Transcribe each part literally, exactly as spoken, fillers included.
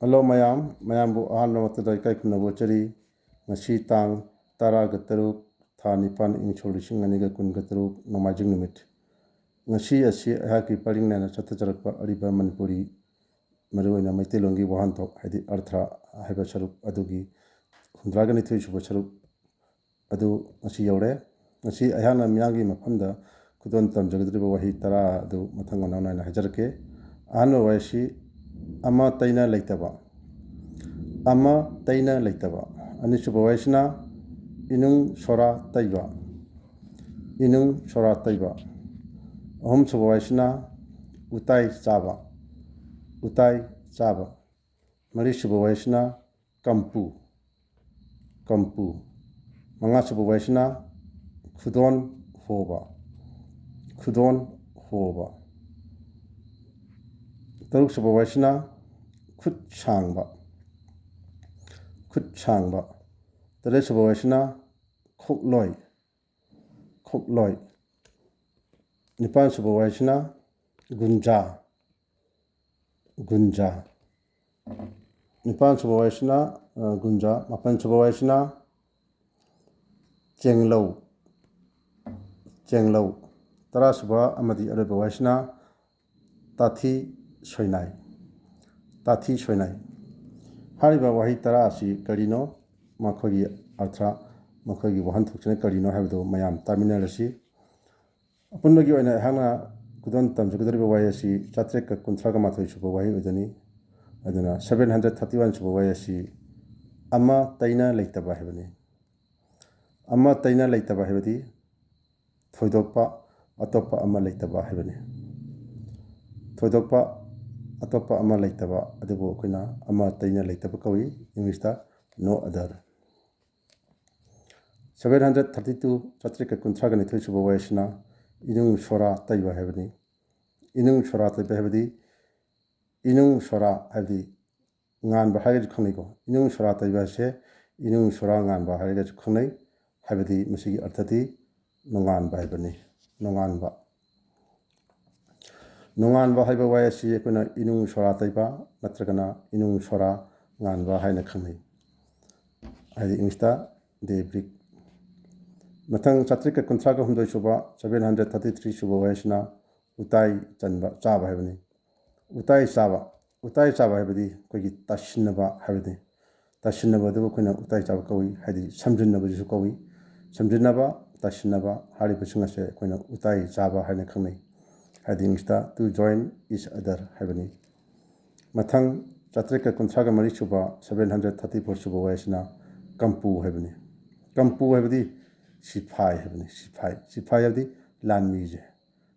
Hello ꯃꯌꯥꯝ, ꯃꯌꯥꯝꯕꯨ ꯑꯍꯥꯟꯕ ꯃꯛꯇꯗ ꯏꯀꯥꯏ ꯈꯨꯝꯅꯕ ꯎꯠꯆꯔꯤ꯫ ꯉꯁꯤ ꯇꯥꯡ ꯇꯔꯥꯒ ꯇꯔꯨꯛ, ꯊꯥ ꯅꯤꯄꯥꯟ, ꯏꯪ ꯁꯣꯛ ꯂꯤꯁꯤꯡ ꯑꯅꯤꯒ ꯀꯨꯟꯒ ꯇꯔꯨꯛ, ꯅꯣꯡꯃꯥꯏꯖꯤꯡ ꯅꯨꯃꯤꯠ꯫ ꯉꯁꯤ ꯑꯁꯤ ꯑꯩꯍꯥꯛꯀꯤ ꯄꯔꯤꯡ ꯅꯥꯏꯅ ꯆꯠꯊꯖꯔꯛꯄ ꯑꯔꯤꯕ ꯃꯅꯤꯄꯨꯔꯤ, ꯃꯔꯨꯑꯣꯏꯅ ꯃꯩꯇꯩꯂꯣꯟꯒꯤ ꯋꯥꯍꯟꯊꯣꯛ, ꯍꯥꯏꯗꯤ ꯑꯔꯊ ꯍꯥꯏꯕ ꯁꯔꯨꯛ ꯑꯗꯨꯒꯤ ꯍꯨꯝꯗ꯭ꯔꯥꯒ ꯅꯤꯊꯣꯏ ꯁꯨꯕ ꯁꯔꯨꯛ ꯑꯗꯨ ꯉꯁꯤ ꯌꯧꯔꯦ꯫ ꯉꯁꯤ ꯑꯩꯍꯥꯛꯅ ꯃꯤꯌꯥꯝꯒꯤ ꯃꯐꯝꯗ ꯈꯨꯗꯣꯜ ꯇꯝꯖꯒꯗꯧꯔꯤꯕ ꯋꯥꯍꯩ ꯇꯔꯥ ꯑꯗꯨ ꯃꯊꯪ ꯃꯅꯥꯎ ꯅꯥꯏꯅ ꯍꯥꯏꯖꯔꯛꯀꯦ꯫ ꯑꯍꯥꯟꯕ ꯋꯥꯍꯩꯁꯤ ꯑꯃ ꯇꯩꯅ ꯂꯩꯇꯕ꯫ ꯑꯃ ꯇꯩꯅ ꯂꯩꯇꯕ꯫ ꯑꯅꯤꯁꯨꯕ ꯋꯥꯍꯩꯁꯤꯅ ꯏꯅꯨꯡ ꯁꯣꯔꯥ ꯇꯩꯕ꯫ ꯏꯅꯨꯡ ꯁꯣꯔꯥ ꯇꯩꯕ꯫ ꯑꯍꯨꯝꯁꯨꯕ ꯋꯥꯍꯩꯁꯤꯅ ꯎꯇꯥꯏ ꯆꯥꯕ꯫ ꯎꯇꯥꯏ ꯆꯥꯕ꯫ ꯃꯔꯤꯁꯨꯕ ꯋꯥꯍꯩꯁꯤꯅ ꯀꯝꯄꯨ꯫ ꯀꯝꯄꯨ꯫ ꯃꯉꯥꯁꯨꯕ ꯋꯥꯍꯩꯁꯤꯅ ꯈꯨꯗꯣꯟ ꯍꯣꯕ꯫ ꯈꯨꯗꯣꯟ ꯍꯣꯕ꯫ ꯇꯔꯨꯛꯁꯨꯕ ꯋꯥꯍꯩꯁꯤꯅ ꯈꯨꯠ ꯁꯥꯡꯕ꯫ ꯈꯨꯠ ꯁꯥꯡꯕ꯫ ꯇꯔꯦꯠꯁꯨꯕ ꯋꯥꯍꯩꯁꯤꯅ ꯈꯣꯛꯂꯣꯏ꯫ ꯈꯣꯛꯂꯣꯏ꯫ ꯅꯤꯄꯥꯟꯁꯨꯕ ꯋꯥꯍꯩꯁꯤꯅ ꯒꯨꯟꯖꯥ꯫ ꯒꯨꯟꯖꯥ꯫ ꯅꯤꯄꯥꯟꯁꯨꯕ ꯋꯥꯍꯩꯁꯤꯅ, ꯑ, ꯒꯨꯟꯖꯥ꯫ ꯃꯥꯄꯟꯁꯨꯕ ꯋꯥꯍꯩꯁꯤꯅ ꯆꯦꯡꯂꯧ꯫ ꯆꯦꯡꯂꯧ꯫ ꯇꯔꯥꯁꯨꯕ ꯑꯃꯗꯤ ꯑꯔꯣꯏꯕ ꯋꯥꯍꯩꯁꯤꯅ ꯇꯥꯊꯤ ꯁꯣꯏꯅꯥꯏ꯫ ꯇꯥꯊꯤ ꯁꯣꯏꯅꯥꯏ꯫ ꯍꯥꯏꯔꯤꯕ ꯋꯥꯍꯩ ꯇꯔꯥ ꯑꯁꯤ ꯀꯔꯤꯅꯣ, ꯃꯈꯣꯏꯒꯤ ꯑꯔꯊ, ꯃꯈꯣꯏꯒꯤ ꯋꯥꯍꯟꯊꯣꯛꯁꯤꯅ ꯀꯔꯤꯅꯣ ꯍꯥꯏꯕꯗꯨ ꯃꯌꯥꯝ ꯇꯥꯃꯤꯟꯅꯔꯁꯤ꯫ ꯑꯄꯨꯟꯕꯒꯤ ꯑꯣꯏꯅ ꯑꯩꯍꯥꯛꯅ ꯈꯨꯗꯣꯜ ꯇꯝꯖꯒꯗꯧꯔꯤꯕ ꯋꯥꯍꯩ ꯑꯁꯤ ꯆꯥꯇ꯭ꯔꯦꯠꯀ ꯀꯨꯟꯊ꯭ꯔꯥꯒ ꯃꯥꯊꯣꯏ ꯁꯨꯕ ꯋꯥꯍꯩ ꯑꯣꯏꯗꯣꯏꯅꯤ꯫ ꯑꯗꯨꯅ seven hundred thirty one ꯁꯨꯕ ꯋꯥꯍꯩ ꯑꯁꯤ ꯑꯃ ꯇꯩꯅ ꯂꯩꯇꯕ ꯍꯥꯏꯕꯅꯤ꯫ ꯑꯃ ꯇꯩꯅ ꯂꯩꯇꯕ ꯍꯥꯏꯕꯗꯤ ꯊꯣꯏꯗꯣꯛꯄ ꯑꯇꯣꯞꯄ ꯑꯃ ꯂꯩꯇꯕ ꯍꯥꯏꯕꯅꯤ꯫ ꯊꯣꯏꯗꯣꯛꯄ ꯑꯇꯣꯞꯄ ꯑꯃ ꯂꯩꯇꯕ ꯑꯗꯨꯕꯨ ꯑꯩꯈꯣꯏꯅ ꯑꯃ ꯇꯩꯅ ꯂꯩꯇꯕ ꯀꯧꯏ, ꯏꯪꯂꯤꯁꯇ no other꯫ Seven hundred thirty two, ꯆꯥꯇ꯭ꯔꯦꯠꯀ ꯀꯨꯟꯊ꯭ꯔꯥꯒ ꯅꯤꯊꯣꯏ ꯁꯨꯕ ꯋꯥꯍꯩꯁꯤꯅ ꯏꯅꯨꯡ ꯁꯣꯔꯥ ꯇꯩꯕ ꯍꯥꯏꯕꯅꯤ꯫ ꯏꯅꯨꯡ ꯁꯣꯔꯥ ꯇꯩꯕ ꯍꯥꯏꯕꯗꯤ, ꯏꯅꯨꯡ ꯁꯣꯔꯥ ꯍꯥꯏꯕꯗꯤ ꯉꯥꯟꯕ ꯍꯥꯏꯔꯒꯁꯨ ꯈꯪꯅꯩꯀꯣ꯫ ꯏꯅꯨꯡ ꯁꯣꯔꯥ ꯇꯩꯕ ꯍꯥꯏꯁꯦ ꯏꯅꯨꯡ ꯁꯣꯔꯥ ꯉꯥꯟꯕ ꯍꯥꯏꯔꯒꯁꯨ ꯈꯪꯅꯩ꯫ ꯍꯥꯏꯕꯗꯤ ꯃꯁꯤꯒꯤ ꯑꯔꯊꯗꯤ ꯅꯣꯡꯉꯥꯟꯕ ꯍꯥꯏꯕꯅꯤ꯫ ꯅꯣꯡꯉꯥꯟꯕ꯫ ꯅꯣꯡꯉꯥꯟꯕ ꯍꯥꯏꯕ ꯋꯥꯍꯩ ꯑꯁꯤ ꯑꯩꯈꯣꯏꯅ ꯏꯅꯨꯡ ꯁꯣꯔꯥ ꯇꯩꯕ ꯅꯠꯇ꯭ꯔꯒꯅ ꯏꯅꯨꯡ ꯁꯣꯔꯥ ꯉꯥꯟꯕ ꯍꯥꯏꯅ ꯈꯪꯅꯩ, ꯍꯥꯏꯗꯤ ꯏꯪꯂꯤꯁꯇ ꯗꯦ ꯕ꯭ꯔꯤꯛ꯫ ꯃꯊꯪ ꯆꯥꯇ꯭ꯔꯦꯠꯀ ꯀꯨꯟꯊ꯭ꯔꯥꯒ ꯍꯨꯝꯗꯣꯏ ꯁꯨꯕ, seven hundred thirty three ꯁꯨꯕ ꯋꯥꯍꯩꯁꯤꯅ ꯎꯇꯥꯏ ꯆꯟꯕ, ꯆꯥꯕ ꯍꯥꯏꯕꯅꯤ꯫ ꯎꯇꯥꯏ ꯆꯥꯕ, ꯎꯇꯥꯏ ꯆꯥꯕ ꯍꯥꯏꯕꯗꯤ ꯑꯩꯈꯣꯏꯒꯤ ꯇꯥꯁꯤꯟꯅꯕ ꯍꯥꯏꯕꯅꯤ꯫ ꯇꯥꯁꯤꯟꯅꯕ ꯑꯗꯨꯕꯨ ꯑꯩꯈꯣꯏꯅ ꯎꯇꯥꯏ ꯆꯥꯕ ꯀꯧꯏ, ꯍꯥꯏꯗꯤ ꯁꯝꯖꯤꯟꯅꯕꯗꯨꯁꯨ ꯀꯧꯏ꯫ ꯁꯝꯖꯤꯟꯅꯕ, ꯇꯥꯁꯤꯟꯅꯕ ꯍꯥꯏꯔꯤꯕꯁꯤꯡ ꯑꯁꯦ ꯑꯩꯈꯣꯏꯅ ꯎꯇꯥꯏ ꯆꯥꯕ ꯍꯥꯏꯅ ꯈꯪꯅꯩ, ꯍꯥꯏꯗꯤ ꯏꯪꯂꯤꯁꯇ to join each other ꯍꯥꯏꯕꯅꯤ꯫ ꯃꯊꯪ ꯆꯥꯇ꯭ꯔꯦꯠꯀ ꯀꯨꯟꯊ꯭ꯔꯥꯒ ꯃꯔꯤ ꯁꯨꯕ, seven hundred thirty four ꯁꯨꯕ ꯋꯥꯍꯩꯁꯤꯅ ꯀꯝꯄꯨ ꯍꯥꯏꯕꯅꯤ꯫ ꯀꯝꯄꯨ ꯍꯥꯏꯕꯗꯤ ꯁꯤꯐꯥꯏ ꯍꯥꯏꯕꯅꯤ꯫ ꯁꯤꯐꯥꯏ, ꯁꯤꯐꯥꯏ ꯍꯥꯏꯕꯗꯤ ꯂꯥꯟꯃꯤꯁꯦ,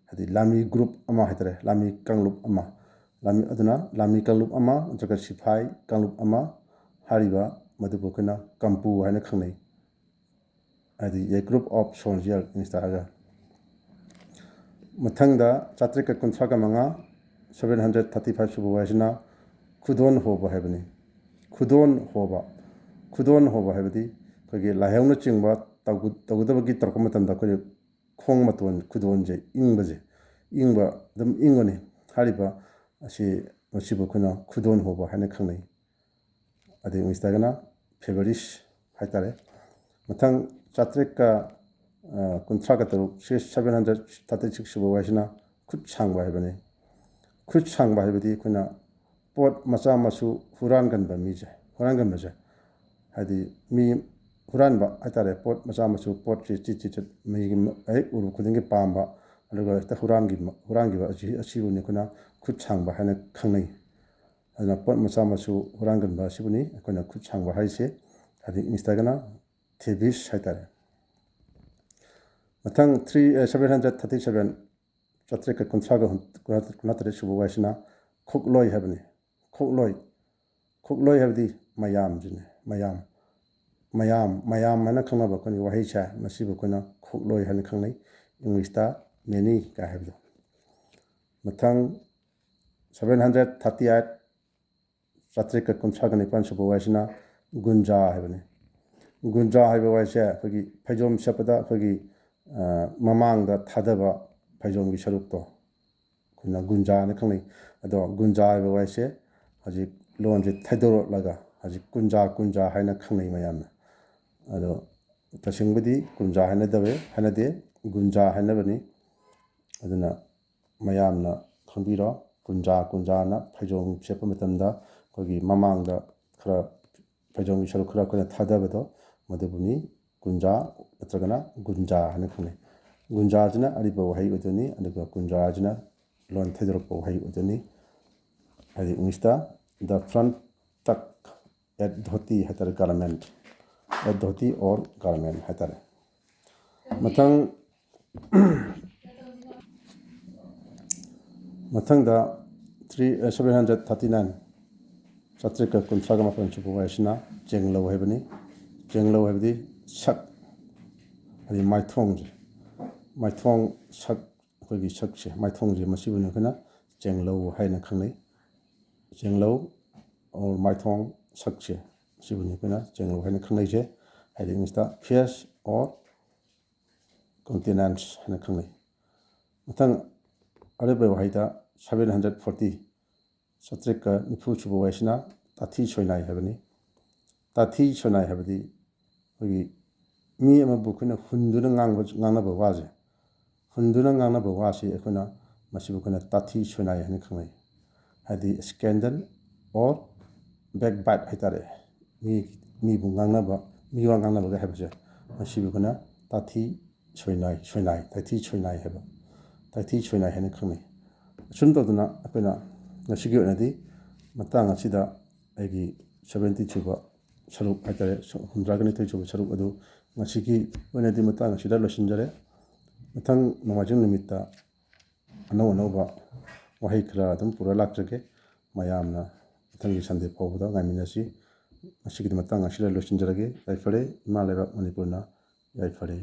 ꯍꯥꯏꯗꯤ ꯂꯥꯟꯃꯤ ꯒ꯭ꯔꯨꯞ ꯑꯃ ꯍꯥꯏꯇꯥꯔꯦ, ꯂꯥꯟꯃꯤ ꯀꯥꯡꯂꯨꯞ ꯑꯃ, ꯂꯥꯟꯃꯤ, ꯑꯗꯨꯅ ꯂꯥꯟꯃꯤ ꯀꯥꯡꯂꯨꯞ ꯑꯃ ꯅꯠꯇ꯭ꯔꯒ ꯁꯤꯐꯥꯏ ꯀꯥꯡꯂꯨꯞ ꯑꯃ ꯍꯥꯏꯔꯤꯕ ꯃꯗꯨꯕꯨ ꯑꯩꯈꯣꯏꯅ ꯀꯝꯄꯨ ꯍꯥꯏꯅ ꯈꯪꯅꯩ, ꯍꯥꯏꯗꯤ a group of soldier ꯏꯪꯂꯤꯁꯇ ꯍꯥꯏꯔꯒ꯫ ꯃꯊꯪꯗ ꯆꯥꯇ꯭ꯔꯦꯠꯀ ꯀꯨꯟꯊ꯭ꯔꯥꯒ ꯃꯉꯥ, seven hundred thirty five ꯁꯨꯕ ꯋꯥꯍꯩꯁꯤꯅ ꯈꯨꯗꯣꯟ ꯍꯣꯕ ꯍꯥꯏꯕꯅꯤ꯫ ꯈꯨꯗꯣꯟ ꯍꯣꯕ, ꯈꯨꯗꯣꯟ ꯍꯣꯕ ꯍꯥꯏꯕꯗꯤ ꯑꯩꯈꯣꯏꯒꯤ ꯂꯥꯏꯍꯧꯅꯆꯤꯡꯕ ꯇꯧꯒ-, ꯇꯧꯒꯗꯕꯒꯤ ꯇꯧꯔꯛꯄ ꯃꯇꯝꯗ ꯑꯩꯈꯣꯏꯒꯤ ꯈꯣꯡ ꯃꯇꯣꯟ, ꯈꯨꯗꯣꯟꯁꯦ ꯏꯪꯕꯁꯦ, ꯏꯪꯕ, ꯑꯗꯨꯝ ꯏꯪꯕꯅꯤ꯫ ꯍꯥꯏꯔꯤꯕ ꯑꯁꯤ, ꯃꯁꯤꯕꯨ ꯑꯩꯈꯣꯏꯅ ꯈꯨꯗꯣꯟ ꯍꯣꯕ ꯍꯥꯏꯅ ꯈꯪꯅꯩ꯫ ꯑꯗꯩ ꯏꯪꯂꯤꯁꯇꯒꯅ ꯐꯦꯕꯔꯤꯁ ꯍꯥꯏꯇꯥꯔꯦ꯫ ꯃꯊꯪ ꯆꯥꯇ꯭ꯔꯦꯠꯀ, ꯑ, ꯀꯨꯟꯊ꯭ꯔꯥꯒ ꯇꯔꯨꯛ, seven hundred thirty six ꯁꯨꯕ ꯋꯥꯍꯩꯁꯤꯅ ꯈꯨꯠ ꯁꯥꯡꯕ ꯍꯥꯏꯕꯅꯤ꯫ ꯈꯨꯠ ꯁꯥꯡꯕ ꯍꯥꯏꯕꯗꯤ ꯑꯩꯈꯣꯏꯅ ꯄꯣꯠ ꯃꯆꯥ ꯃꯁꯨ ꯍꯨꯔꯥꯟꯒꯟꯕ ꯃꯤꯁꯦ, ꯍꯨꯔꯥꯟꯒꯟꯕꯁꯦ, ꯍꯥꯏꯗꯤ ꯃꯤ ꯍꯨꯔꯥꯟꯕ ꯍꯥꯏꯇꯥꯔꯦ, ꯄꯣꯠ ꯃꯆꯥ ꯃꯁꯨ, ꯄꯣꯠꯁꯤ ꯆꯤꯠ ꯆꯤꯠ ꯆꯤꯠ ꯃꯤꯒꯤ ꯃ-, ꯍꯦꯛ ꯎꯔꯨ ꯈꯨꯗꯤꯡꯒꯤ ꯄꯥꯝꯕ, ꯑꯗꯨꯒ ꯍꯦꯛꯇ ꯍꯨꯔꯥꯟꯈꯤꯕ, ꯍꯨꯔꯥꯟꯈꯤꯕ ꯑꯁꯤ, ꯑꯁꯤꯕꯨꯅꯤ ꯑꯩꯈꯣꯏꯅ ꯈꯨꯠ ꯁꯥꯡꯕ ꯍꯥꯏꯅ ꯈꯪꯅꯩ꯫ ꯑꯗꯨꯅ ꯄꯣꯠ ꯃꯆꯥ ꯃꯁꯨ ꯍꯨꯔꯥꯟꯒꯟꯕ ꯑꯁꯤꯕꯨꯅꯤ ꯑꯩꯈꯣꯏꯅ ꯈꯨꯠ ꯁꯥꯡꯕ ꯍꯥꯏꯔꯤꯁꯦ, ꯍꯥꯏꯗꯤ ꯏꯪꯂꯤꯁꯇꯒꯅ ꯊꯦꯕꯤꯁ ꯍꯥꯏꯇꯥꯔꯦ꯫ ꯃꯊꯪ three, ꯑ, seven hundred thirty seven, ꯆꯥꯇ꯭ꯔꯦꯠꯀ ꯀꯨꯟꯊ꯭ꯔꯥꯒ ꯍꯨꯝ-, ꯀꯨꯟꯊ꯭ꯔꯥ ꯇꯔꯦꯠ ꯁꯨꯕ ꯋꯥꯍꯩꯁꯤꯅ ꯈꯣꯛꯂꯣꯏ ꯍꯥꯏꯕꯅꯤ꯫ ꯈꯣꯛꯂꯣꯏ, ꯈꯣꯛꯂꯣꯏ ꯍꯥꯏꯕꯗꯤ ꯃꯌꯥꯝꯁꯤꯅꯤ, ꯃꯌꯥꯝ꯫ ꯃꯌꯥꯝ, ꯃꯌꯥꯝ ꯍꯥꯏꯅ ꯈꯪꯅꯕ ꯑꯩꯈꯣꯏꯒꯤ ꯋꯥꯍꯩꯁꯦ, ꯃꯁꯤꯕꯨ ꯑꯩꯈꯣꯏꯅ ꯈꯣꯛꯂꯣꯏ ꯍꯥꯏꯅ ꯈꯪꯅꯩ, ꯏꯪꯂꯤꯁꯇ many ꯀꯥꯏ ꯍꯥꯏꯕꯗꯣ꯫ ꯃꯊꯪ seven hundred thirty eight, ꯆꯥꯇ꯭ꯔꯦꯠꯀ ꯀꯨꯟꯊ꯭ꯔꯥꯒ ꯅꯤꯄꯥꯟ ꯁꯨꯕ ꯋꯥꯍꯩꯁꯤꯅ ꯒꯨꯟꯖꯥ ꯍꯥꯏꯕꯅꯤ꯫ ꯒꯨꯟꯖꯥ ꯍꯥꯏꯕ ꯋꯥꯍꯩꯁꯦ ꯑꯩꯈꯣꯏꯒꯤ ꯐꯩꯖꯣꯝ ꯁꯦꯠꯄꯗ ꯑꯩꯈꯣꯏꯒꯤ, ꯑ, ꯃꯃꯥꯡꯗ ꯊꯥꯗꯕ ꯐꯩꯖꯣꯝꯒꯤ ꯁꯔꯨꯛꯇꯣ, ꯑꯩꯈꯣꯏꯅ ꯒꯨꯟꯖꯥ ꯍꯥꯏꯅ ꯈꯪꯅꯩ꯫ ꯑꯗꯣ ꯒꯨꯟꯖꯥ ꯍꯥꯏꯕ ꯋꯥꯍꯩꯁꯦ ꯍꯧꯖꯤꯛ ꯂꯣꯟꯁꯦ ꯊꯩꯗꯣꯔꯛꯂꯒ ꯍꯧꯖꯤꯛ ꯀꯨꯟꯖꯥ, ꯀꯨꯟꯖꯥ ꯍꯥꯏꯅ ꯈꯪꯅꯩ ꯃꯌꯥꯝꯅ꯫ ꯑꯗꯣ ꯇꯁꯦꯡꯕꯗꯤ ꯀꯨꯟꯖꯥ ꯍꯥꯏꯅꯗꯕ, ꯍꯥꯏꯅꯗꯦ, ꯒꯨꯟꯖꯥ ꯍꯥꯏꯅꯕꯅꯤ꯫ ꯑꯗꯨꯅ ꯃꯌꯥꯝꯅ ꯈꯪꯕꯤꯔꯣ, ꯀꯨꯟꯖꯥ, ꯀꯨꯟꯖꯥꯅ ꯐꯩꯖꯣꯝ ꯁꯦꯠꯄ ꯃꯇꯝꯗ ꯑꯩꯈꯣꯏꯒꯤ ꯃꯃꯥꯡꯗ ꯈꯔ, ꯐꯩꯖꯣꯝꯒꯤ ꯁꯔꯨꯛ ꯈꯔ ꯑꯩꯈꯣꯏꯅ ꯊꯥꯗꯕꯗꯣ, ꯃꯗꯨꯕꯨꯅꯤ ꯀꯨꯟꯖꯥ ꯅꯠꯇ꯭ꯔꯒꯅ ꯒꯨꯟꯖꯥ ꯍꯥꯏꯅ ꯈꯪꯅꯩ꯫ ꯒꯨꯟꯖꯥꯁꯤꯅ ꯑꯔꯤꯕ ꯋꯥꯍꯩ ꯑꯣꯏꯗꯣꯏꯅꯤ, ꯑꯗꯨꯒ ꯀꯨꯟꯖꯥꯁꯤꯅ ꯂꯣꯟ ꯊꯩꯗꯣꯔꯛꯄ ꯋꯥꯍꯩ ꯑꯣꯏꯗꯣꯏꯅꯤ꯫ ꯍꯥꯏꯗꯤ ꯏꯪꯂꯤꯁꯇ the front tuck at dhoti ꯍꯥꯏꯇꯥꯔꯦ, garment, at dhoti or garment ꯍꯥꯏꯇꯥꯔꯦ꯫ ꯃꯊꯪ, ꯃꯊꯪꯗ three, seven hundred thirty nine, ꯆꯥꯇ꯭ꯔꯦꯠꯀ ꯀꯨꯟꯊ꯭ꯔꯥꯒ ꯃꯥꯄꯟ ꯁꯨꯕ ꯋꯥꯍꯩꯁꯤꯅ ꯆꯦꯡꯂꯧ ꯍꯥꯏꯕꯅꯤ꯫ ꯆꯦꯡꯂꯧ ꯍꯥꯏꯕꯗꯤ ꯁꯛ, ꯍꯥꯏꯗꯤ ꯃꯥꯏꯊꯣꯡꯁꯦ, ꯃꯥꯏꯊꯣꯡ, ꯁꯛ, ꯑꯩꯈꯣꯏꯒꯤ ꯁꯛꯁꯦ, ꯃꯥꯏꯊꯣꯡꯁꯦ, ꯃꯁꯤꯕꯨꯅꯤ ꯑꯩꯈꯣꯏꯅ ꯆꯦꯡꯂꯧ ꯍꯥꯏꯅ ꯈꯪꯅꯩ꯫ ꯆꯦꯡꯂꯧ or ꯃꯥꯏꯊꯣꯡ, ꯁꯛꯁꯦ, ꯁꯤꯕꯨꯅꯤ ꯑꯩꯈꯣꯏꯅ ꯆꯦꯡꯂꯧ ꯍꯥꯏꯅ ꯈꯪꯅꯩꯁꯦ꯫ ꯍꯥꯏꯗꯤ ꯏꯪꯂꯤꯁꯇ face or countenance ꯍꯥꯏꯅ ꯈꯪꯅꯩ꯫ ꯃꯊꯪ ꯑꯔꯣꯏꯕ ꯋꯥꯍꯩꯗ seven hundred forty, ꯆꯥꯇ꯭ꯔꯦꯠꯀ ꯅꯤꯐꯨ ꯁꯨꯕ ꯋꯥꯍꯩꯁꯤꯅ ꯇꯥꯊꯤ ꯁꯣꯏꯅꯥꯏ ꯍꯥꯏꯕꯅꯤ꯫ ꯇꯥꯊꯤ ꯁꯣꯏꯅꯥꯏ ꯍꯥꯏꯕꯗꯤ ꯑꯩꯈꯣꯏꯒꯤ ꯃꯤ ꯑꯃꯕꯨ ꯑꯩꯈꯣꯏꯅ ꯍꯨꯟꯗꯨꯅ ꯉꯥꯡꯕ, ꯉꯥꯡꯅꯕ ꯋꯥꯁꯦ, ꯍꯨꯟꯗꯨꯅ ꯉꯥꯡꯅꯕ ꯋꯥꯁꯤ ꯑꯩꯈꯣꯏꯅ, ꯃꯁꯤꯕꯨ ꯑꯩꯈꯣꯏꯅ ꯇꯥꯊꯤ ꯁꯣꯏꯅꯥꯏ ꯍꯥꯏꯅ ꯈꯪꯅꯩ꯫ ꯍꯥꯏꯗꯤ scandal or backbite ꯍꯥꯏꯇꯥꯔꯦ꯫ ꯃꯤ, ꯃꯤꯕꯨ ꯉꯥꯡꯅꯕ, ꯃꯤꯋꯥ ꯉꯥꯡꯅꯕꯒ ꯍꯥꯏꯕꯁꯦ, ꯃꯁꯤꯕꯨ ꯑꯩꯈꯣꯏꯅ ꯇꯥꯊꯤ ꯁꯣꯏꯅꯥꯏ, ꯁꯣꯏꯅꯥꯏ, ꯇꯥꯊꯤ ꯁꯣꯏꯅꯥꯏ ꯍꯥꯏꯕ, ꯇꯥꯊꯤ ꯁꯣꯏꯅꯥꯏ ꯍꯥꯏꯅ ꯈꯪꯅꯩ꯫ ꯑꯁꯨꯝ ꯇꯧꯗꯅ ꯑꯩꯈꯣꯏꯅ ꯉꯁꯤꯒꯤ ꯑꯣꯏꯅꯗꯤ ꯃꯇꯥꯡ ꯑꯁꯤꯗ ꯑꯩꯒꯤ seventy ꯁꯨꯕ ꯁꯔꯨꯛ ꯍꯥꯏꯇꯥꯔꯦ, ꯍꯨꯝꯗ꯭ꯔꯥꯒ ꯅꯤꯊꯣꯏ ꯁꯨꯕ ꯁꯔꯨꯛ ꯑꯗꯨ ꯉꯁꯤꯒꯤ ꯑꯣꯏꯅꯗꯤ ꯃꯇꯥꯡ ꯑꯁꯤꯗ ꯂꯣꯏꯁꯤꯟꯖꯔꯦ꯫ ꯃꯊꯪ ꯅꯣꯡꯃꯥꯏꯖꯤꯡ ꯅꯨꯃꯤꯠꯇ ꯑꯅꯧ ꯑꯅꯧꯕ ꯋꯥꯍꯩ ꯈꯔ ꯑꯗꯨꯝ ꯄꯨꯔ ꯂꯥꯛꯆꯒꯦ꯫ ꯃꯌꯥꯝꯅ ꯃꯊꯪꯒꯤ Sunday ꯐꯥꯎꯕꯗ ꯉꯥꯏꯃꯤꯟꯅꯁꯤ꯫ ꯉꯁꯤꯒꯤꯗꯤ ꯃꯇꯥꯡ ꯑꯁꯤꯗ ꯂꯣꯏꯁꯤꯟꯖꯔꯒꯦ꯫ ꯌꯥꯏꯐꯔꯦ꯫ ꯏꯃꯥ ꯂꯩꯕꯥꯛ ꯃꯅꯤꯄꯨꯔꯅ ꯌꯥꯏꯐꯔꯦ꯫